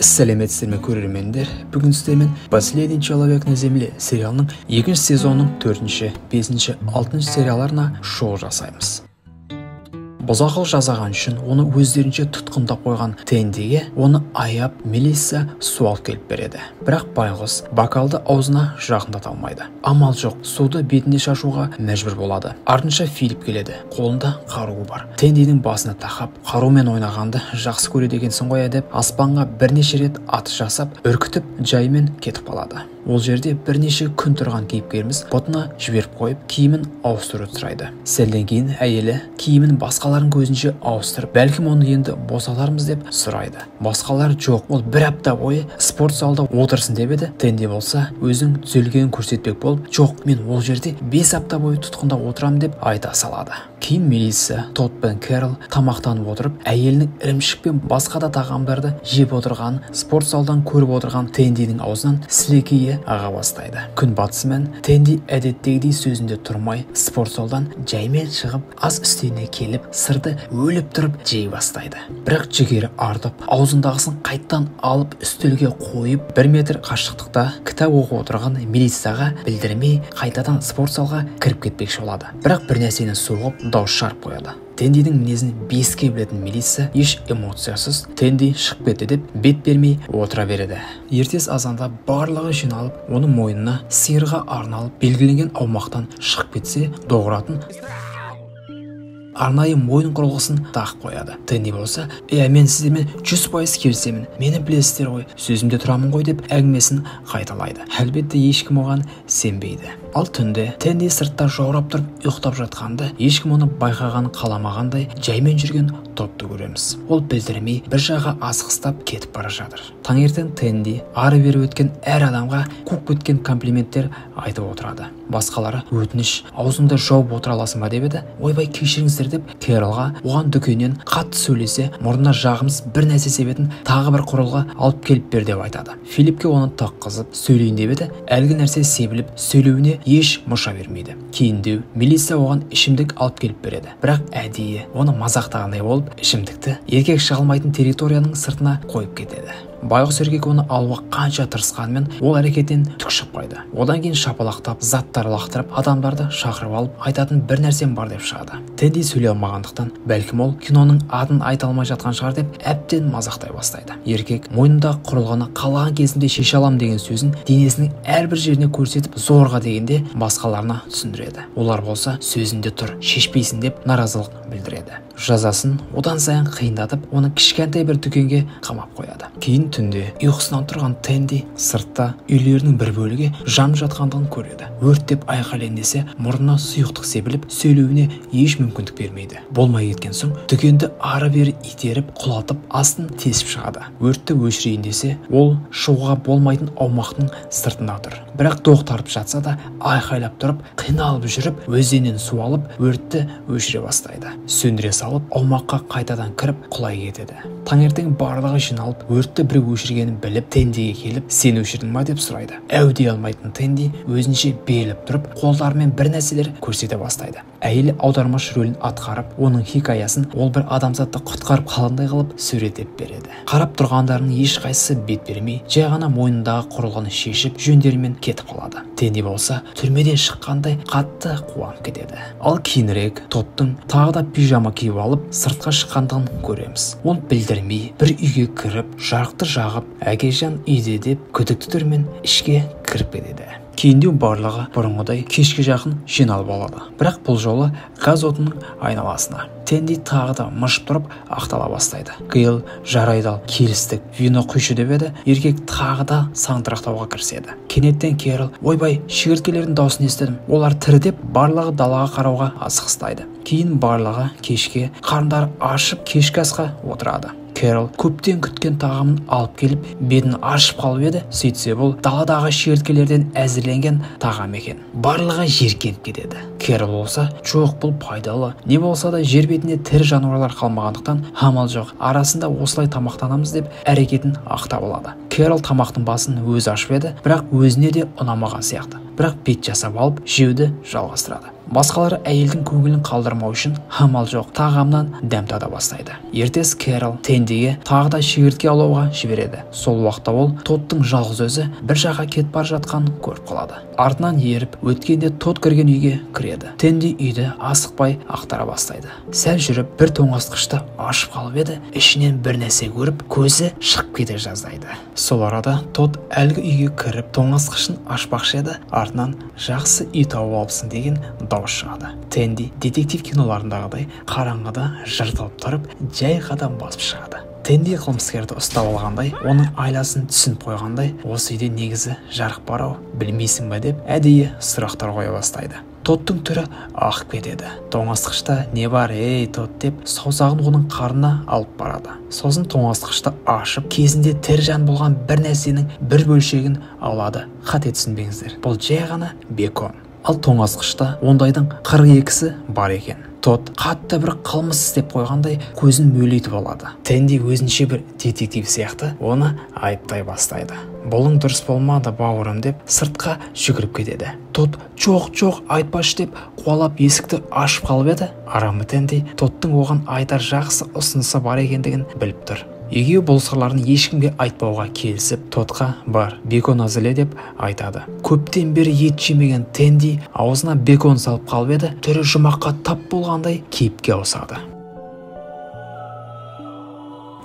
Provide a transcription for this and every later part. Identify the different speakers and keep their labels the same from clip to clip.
Speaker 1: Сәлеметсіздер ме, көрермендер! Бүгін сіздермен «Последний человек на земле» сериалының екінші сезонының төртінші, бесінші, алтыншы серияларына шоу жасаймыз. Бұзақылық жасаған үшін оны өздерінше тұтқындап қойған Тендиге оны аяп, Мелисса су алып келіп береді. Бірақ байғұс бокалды аузына жақындата алмайды. Амал жоқ, суды бетіне шашуға мәжбүр болады. Артынша Филипп келеді. Қолында қаруы бар. Тендидің басына тақап, қарумен ойнағанды жақсы көреді екенсің ғой деп, аспанға бірнеше рет атыс жасап, үркітіп, жаймен кетіп қалады. Ол жерде бірнеше күн тұрған кейіпкеріміз бұтына жіберіп қойып, киімін ауыстыруды сұрайды. Сәлден кейін әйелі киімін басқалардың көзінше ауыстырып, бәлкім оны енді босатармыз деп сұрайды. Басқалар жоқ, ол бір апта бойы спорт залда отырсын деп еді. Тенди болса, өзінің түзелгенін көрсетпек болып, жоқ, мен ол жерде 5 апта бойы тұтқында отырамын деп айта салады. Кейін Мелисса, Тодд пен Кэрол тамақтанып отырып, әйелінің ірімшік пен басқа да тағамдарды жеп отырғанын спорт залдан көріп отырған Тендидің аузынан сілекейі аға бастайды. Күн батысымен Тенди әдеттегідей сөзінде тұрмай, спорт залдан жаймен шығып, ас үстеліне келіп, сырды өліп тұрып жей бастайды. Бірақ жігері артып, аузындағысын қайттан алып үстелге қойып, 1 метр қашықтықта кітап оқып отырған Мелиссаға білдірмей қайтадан спорт залға кіріп кетпекші болады. Бірақ бір нәрсені соғып, дауыс шығарып қояды. Тендидің мінезін беске білетін Мелисса еш эмоциясыз Тенди шығып кетті деп бет бермей отыра береді. Ертес азанда барлығы жиналып, оның мойнына сиырға арналып белгіленген аумақтан шығып кетсе доғыратын арнайы мойын құрылғысын тағып қояды. Тенди болса, «Иә, мен сіздермен 100% келісемін, мені білесіздер ғой, сөзімде тұрамын ғой» деп әңгімесін қайталайды. Әлбетте ешкім оған сенбейді. Ал түнде Тенди сыртта жаурап тұрып ұйықтап жатқанда, ешкім оны байқағанын қаламағандай жаймен жүрген топты көреміз. Ол білдірмей бір жаққа асығыстап кетіп бара жатыр. Таңертең Тенди ары-бері өткен әр адамға қуып кеткен комплименттер айтып отырады. Басқалары өтініш, аузыңды жауып отыра аласың ба деп еді. Ойбай, кешіріңіздер деп Кэролға оған дүкеннен қатты сөйлесе, мұрнына жағымсыз бір нәрсе себетін тағы бір құрылғы алып келіп бер деп айтады. Филиппке оны таққызып сөйлейін деп еді, әлгі нәрсе себіліп сөйлеуіне еш мұрша бермейді. Кейіндеу Мелисса оған ішімдік алып келіп береді. Бірақ әдейі оны мазақтағандай болып, ішімдікті еркек шыға алмайтын территорияның сыртына қойып кетеді. Байғұс еркек оны алуға қанша тырысқанымен, ол әрекеттен түк шықпайды. Одан кейін шапалақтап, заттар лақтырып, адамдарды шақырып алып, айтатын бір нәрсем бар деп шығады. Тенди сөйлей алмағандықтан, бәлкім ол киноның атын айта алмай жатқан шығар деп әбден мазақтай бастайды. Еркек мойнындағы құрылғыны қалаған кезінде шеше алам деген сөзін денесінің әрбір жеріне көрсетіп, зорға дегенде басқаларына түсіндіреді. Олар болса сөзінде тұр, шешпейсің деп наразылық білдіреді. Жазасын одан сайын қиындатып, оны кішкентай бір дүкенге қамап қояды. Кейін түнде ұйқысынан тұрған Тенди сыртта үйлерінің бір бөлігі жанып жатқандығын көреді. Өрт деп айқайлайын десе, мұрнына сұйықтық себіліп, сөйлеуіне еш мүмкіндік бермейді. Болмай кеткен соң дүкенді ары-бері итеріп, құлатып, астын тесіп шығады. Өртті өшірейін десе, ол шығуға болмайтын аумақтың сыртында тұр. Бірақ доқ тартып жатса да, айқайлап тұрып, қиналып жүріп, өзеннен су алып, өртті өшіре бастайды. Сөндіре салып, аумаққа қайтадан кіріп, құлай кетеді. Таңертең барлығы жиналып, өртті біреу өшіргенін біліп, Тендиге келіп, сен өшірдің ма деп сұрайды. Әу дей алмайтын Тенди өзінше беріліп тұрып, қолдарымен бір нәрселер көрсете бастайды. Әйелі аудармашы рөлін атқарып, оның хикаясын ол бір адамзатты құтқарып қалғандай қылып суреттеп береді. Қарап тұрғандарының ешқайсысы бет бермей, жай ғана мойнындағы құрылғыны шешіп, жөндерімен кетіп қалады. Тенди болса, түрмеден шыққандай қатты қуанып кетеді. Ал кейінірек Тоддың тағы да пижама киіп алып, сыртқа шыққандығын көреміз. Ол білдірмей бір үйге кіріп, жарықты жағып, әкежан үйде деп күдікті түрмен ішке кіріп кетеді. Кейіндеу барлығы бұрынғыдай кешке жақын жиналып алады. Бірақ бұл жолы газ отының айналасына. Тенди тағы да мышып тұрып ақтала бастайды. Гейл жарайды ал, келістік, вино құйшы деп еді, еркек тағы да саңтырақтауға кіріседі. Кенеттен Кэрол, ойбай, шегірткелердің даусын естідім, олар тірі деп барлығы далаға қарауға асығыстайды. Кейін барлығы кешке қарындары ашып кешкі асқа отырады. Кэрол көптен күткен тағамын алып келіп, бетін ашып қалып еді, сөйтсе бұл даладағы шегірткелерден әзірленген тағам екен. Барлығы жиіркеніп кетеді. Кэрол болса, жоқ, бұл пайдалы. Не болса да жер бетінде тірі жануарлар қалмағандықтан амал жоқ. Арасында осылай тамақтанамыз деп әрекетін ақтап алады. Кэрол тамақтың басын өзі ашып еді, бірақ өзіне де ұнамаған сияқты. Бірақ бет жасап алып, жеуді жалғастырады. Басқалары әйелдің көңілін қалдырмау үшін амал жоқ, тағамнан дәм тада бастайды. Ертес Кэрол Тендиге тағы да шегіртке аулауға жібереді. Сол уақытта ол Тодтың жалғыз өзі бір жаққа кетіп бара жатқанын көріп қалады. Артынан еріп, өткенде Тод кірген үйге кіреді. Тенди үйді асықпай ақтара бастайды. Сәл жүріп бір тоңазытқышты ашып қалып еді, ішінен бір нәрсе көріп, көзі шығып кете жаздайды. Сол арада Тод әлгі үйге кіріп тоңазытқышын ашпақшы еді, артынан жақсы үй тауып алыпсың деген дауыс шығады. Тенди детектив киноларындағыдай қараңғыда жыртылып тұрып, жай қадам басып шығады. Тенди қылмыскерді ұстап алғандай, оның айласын түсініп қойғандай, осы үйде негізі жарық бар ау, білмейсің бе деп әдейі сұрақтар қоя бастайды. Тодтың түрі ағып кетеді. Тоңазытқышта не бар, ей, Тод деп саусағын оның қарнына алып барады. Сосын тоңазытқышты ашып, кезінде тірі жан болған бір нәрсенің бір бөлшегін алады. Қате түсінбеңіздер, бұл жай ғана бекон. Ал тоңазытқышта ондайдың 42-сі бар екен. Тод қатты бір қылмыс істеп қойғандай көзін мөлитіп алады. Тенди өзінше бір детектив сияқты оны айыптай бастайды. Бұлың дұрыс болмады, бауырым деп сыртқа жүгіріп кетеді. Тод жоқ, жоқ, айтпашы деп қуалап есікті ашып қалып еді. Арамы Тенди Тодтың оған айтар жақсы ұсынысы бар екендігін біліп тұр. Екеуі бұл сырларын ешкімге айтпауға келісіп, Тодқа бар, бекон әзірле деп айтады. Көптен бері ет жемеген Тенди аузына бекон салып қалып еді, түрі жұмаққа тап болғандай кейіпке ауысады.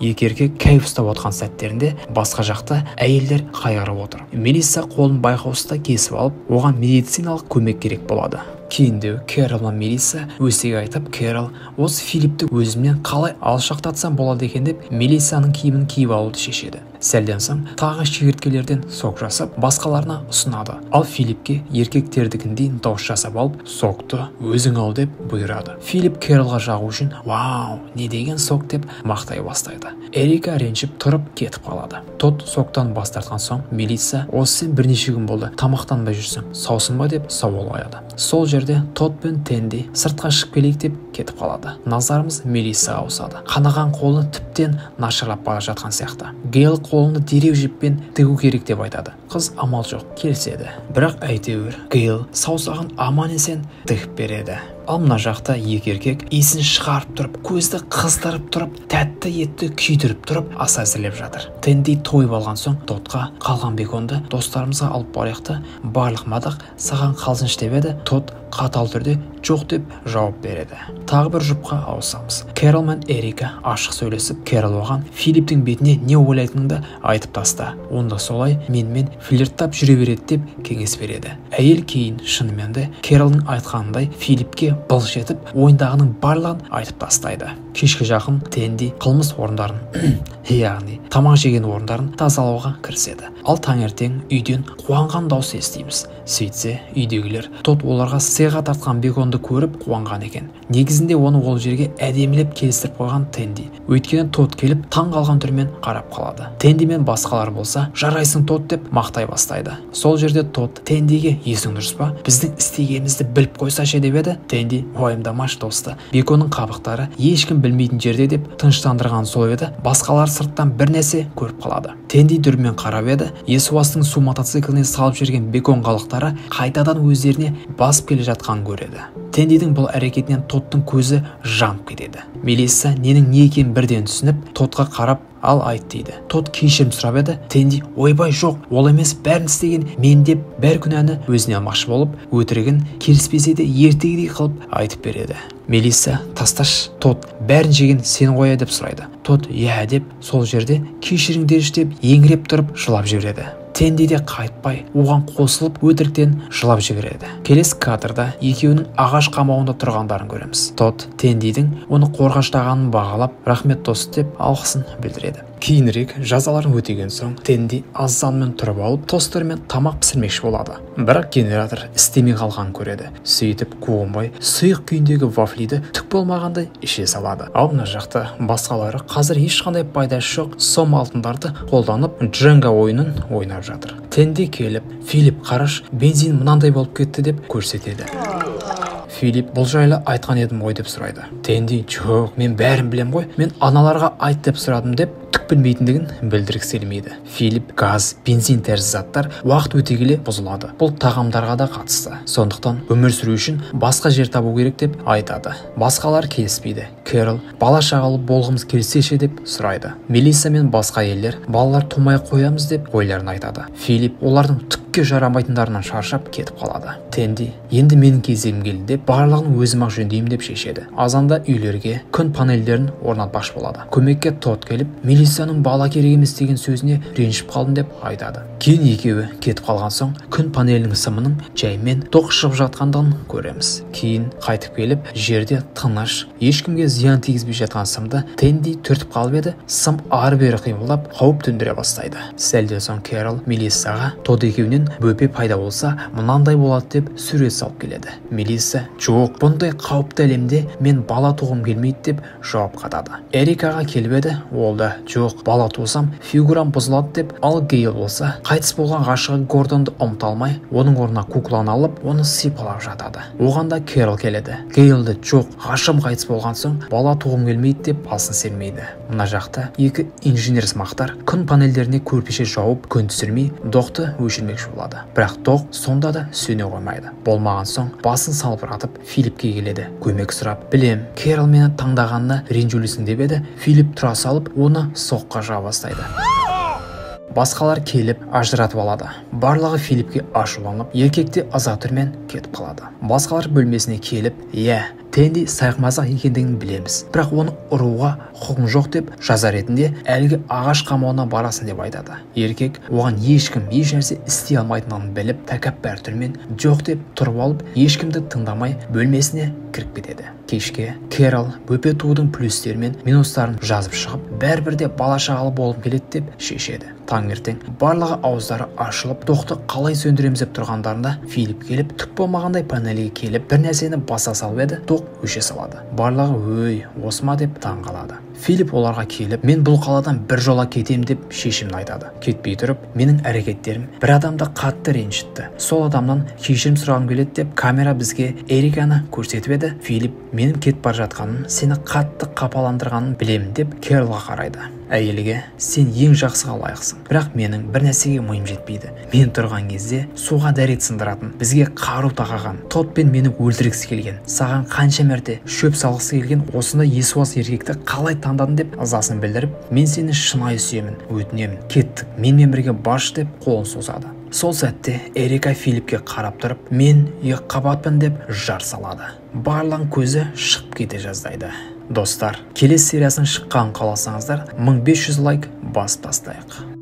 Speaker 1: Екі еркек кәйіп ұстап отқан сәттерінде басқа жақта әйелдер қайғырып отыр. Мелисса қолын байқаусызда кесіп алып, оған медициналық көмек керек болады. Кейіндеу Кэрол мен Мелисса өсек айтып, Кэрол осы Филипті өзімнен қалай алшақтатсам болады екен деп Мелиссаның киімін киіп алуды шешеді. Сәлден соң тағы шегірткелерден сок жасап, басқаларына ұсынады. Ал Филипке еркектердікіндей дауыс жасап алып, сокты өзің ал деп бұйырады. Филип Кэролға жағу үшін «Вау, не деген сок» деп мақтай бастайды. Эрика ренжіп тұрып кетіп қалады. Тод соктан бас тартқан соң Мелисса «Осы сен бірнеше күн болды, тамақтанбай жүрсің, саусың ба?» деп сауал қояды. Сол жерде Тод пен Тенди сыртқа шығып келейік деп кетіп қалады. Назарымыз Мелиссаға ауысады. Қанаған қолы тіптен нашарлап бара жатқан сияқты. Гейл қолını дереу жіппен тігу керек деп айтады. Қыз амал жоқ, келіседі. Бірақ әйтеуір Гейл саусағын аман-есен тігіп береді. Ал мына жақта екі еркек иісін шығарып тұрып, көзді қыздырып тұрып, тәтті етті күйдіріп тұрып ас әзірлеп жатыр. Тенди тойып алған соң Тодқа қалған беконды достарымызға алып барайық та, барлық мадақ саған қалсыншы деп еді. Тод қатал түрде жоқ деп жауап береді. Тағы бір жұпқа ауысамыз. Кэрол мен Эрика ашық сөйлесіп, Кэрол оған Филиптің бетіне не ойлайтыныңды айтып таста. Онда солай менімен флирттап жүре береді деп кеңес береді. Әйел кейін шынымен де Кэролдың айтқанындай Филипке былш етіп, ойындағының барлығын айтып тастайды. Кешкі жақын Тенди қылмыс орындарын, яғни тамақ жеген орындарын тазалауға кіріседі. Ал таңертең үйден қуанған дауыс естиміз. Сөйтсе, үйдегілер Тод оларға сыйға тартқан беконды көріп қуанған екен. Негізінде оны ол жерге әдемілеп келістіріп қойған Тенди. Өйткені Тод келіп таң қалған түрмен қарап қалады. Тенди мен басқалар болса, жарайсың Тод деп мақтай бастайды. Сол жерде Тод Тендиге есің дұрыс па? Біздің істегенімізді біліп қойса ше деп еді. Тенди уайымдамашы досты. Беконның қабықтары ешкім білмейтін жерде деп тыныштандырған сол еді. Басқалар сырттан бір нәрсе көріп қалады. Тенди дүрмен қарап еді, Есуастың су мотоцикліне салып жүрген бекон қалдықтары қайтадан өздеріне басып келе жатқанын көреді. Тендидің бұл әрекетінен Тодтың көзі жанып кетеді. Мелисса ненің не екенін бірден түсініп, Тодқа қарап, ал айт дейді. Тод кешірім сұрап еді, Тенди ойбай жоқ, ол емес, бәрін істеген мен деп бәр күнәні өзіне алмақшы болып, өтірігін келіспесе де ертегідей қылып айтып береді. Мелисса тасташ, Тод бәрін жеген сен ғой деп сұрайды. Тод иә деп сол жерде кешіріңдерші деп еңіреп тұрып жылап жібереді. Тенди де қайтпай оған қосылып өтіріктен жылап жібереді. Келесі кадрда екеуінің ағаш қамауында тұрғандарын көреміз. Тод Тендидің оны қорғаштағанын бағалап, рахмет дос деп алғысын білдіреді. Кейінірек жазаларын өтеген соң Тенди азанмен тұрып алып тостермен тамақ пісірмекші болады. Бірақ генератор істемей қалғанын көреді. Сөйтіп қуанбай сұйық күйіндегі вафлиді түк болмағандай іше салады. Ал мына жақта басқалары қазір ешқандай пайдасы жоқ сом алтындарды қолданып Дженга ойынын ойнап жатыр. Тенди келіп, Филип қараш, бензин мынандай болып кетті деп көрсетеді. Филипп бұл жайлы айтқан едім ғой деп сұрайды. Тенди жоқ, мен бәрін білем ғой, мен аналарға айт деп сұрадым деп түк білмейтіндігін білдіргісі келмейді. Филипп газ, бензин тәрізді заттар уақыт өте келе бұзылады. Бұл тағамдарға да қатысты. Сондықтан өмір сүру үшін басқа жер табу керек деп айтады. Басқалар келіспейді. Кэрол бала шағалы болғымыз келсе ше деп сұрайды. Мелисса мен басқа әйелдер балалар тумай қоямыз деп ойларын айтады. Филипп олардың түкке жарамайтындарынан шаршап кетіп қалады. Тенди енді менің кезегім келді деп барлығын өзім-ақ жөндеймін деп шешеді. Азанда үйлерге күн панельдерін орнатпақшы болады. Көмекке Тод келіп, Мелиссаның бала керек емес деген сөзіне ренжіп қалдым деп айтады. Кейін екеуі кетіп қалған соң күн панелінің сымының жаймен тоқ шығып жатқандығын көреміз. Кейін қайтып келіп, жерде тыныш, ешкімге зиян тигізбей жатқан сымды Тенди түртіп қалып еді, сым ары-бері қимылдап қауіп төндіре бастайды. Сәлден соң Кэрол Мелиссаға Тод екеуінен бөпе пайда болса, мынандай болады деп сурет салып келеді. Мелисса жоқ, бұндай қауіпті әлемде мен бала туғым келмейді деп жауап қатады. Эрикаға келіп еді, ол да жоқ, бала тусам фигурам бұзылады деп, ал Гейл болса қайтыс болған ғашығы Гордонды ұмыта алмай, оның орнына кукланы алып, оны сипалап жатады. Оған да Кэрол келеді. Гейлді жоқ, ғашығым қайтыс болған соң бала туғым келмейді деп басын сермейді. Мына жақта екі инженер сымақтар күн панельдеріне көрпеше жауып, күн түсірмей доқты өшірмекші болады. Бірақ доқ сонда да сөне қоймайды. Болмаған соң басын салбыратып Филиппке келеді. Көмек сұрап, білем, Кэрол мені таңдағанына ренжулісің деп еді, Филипп тұра салып, оны соққа жаба бастайды. Басқалар келіп ажыратып алады. Барлығы Филиппке ашуланып, еркек те ыза түрмен кетіп қалады. Басқалар бөлмесіне келіп, иә, Тенди сайқымазақ екендігін білеміз, бірақ оны ұруға құқың жоқ деп жаза ретінде әлгі ағаш қамауына барасың деп айтады. Еркек оған ешкім еш нәрсе істей алмайтынын біліп, тәкаппар түрмен жоқ деп тұрып алып, ешкімді тыңдамай бөлмесіне кіріп кетеді. Кешке Кэрол бөпе туудың плюстері мен минустарын жазып шығып, бәрібір де бала шағалы болғым келеді деп шешеді. Таңертең барлығы ауыздары ашылып, тоқты қалай сөндіреміз деп тұрғандарында Филипп келіп, түк болмағандай панельге келіп, бір нәрсені баса салып еді, тоқ өше салады. Барлығы өй, осы ма деп таң қалады. Филипп оларға келіп, мен бұл қаладан бір жола кетем деп шешімін айтады. Кетпей тұрып, менің әрекеттерім бір адамды қатты ренжітті. Сол адамнан кешірім сұрағым келеді деп камера бізге Эриканы көрсетіп еді. Филипп менің кетіп бара жатқаным сені қатты қапаландырғанын білемін деп Кэролға қарайды. Әйелге, сен ең жақсыға лайықсың, бірақ менің бір нәрсеге миым жетпейді. Мен тұрған кезде суға дәрет сындыратын, бізге қару тақаған, Тодпен мені өлтіргісі келген, саған қанша мәрте шөп салғысы келген осындай есуас еркекті қалай таңдадың деп ызасын білдіріп, мен сені шынайы сүйемін, өтінемін, кеттік, менімен бірге баршы деп қолын созады. Сол сәтте Эрика Филиппке қарап тұрып, мен екіқабатпын деп жар салады. Барлығының көзі шығып кете жаздайды. Достар, келесі сериясының шыққанын қаласаңыздар, 1500 лайк басып тастайық.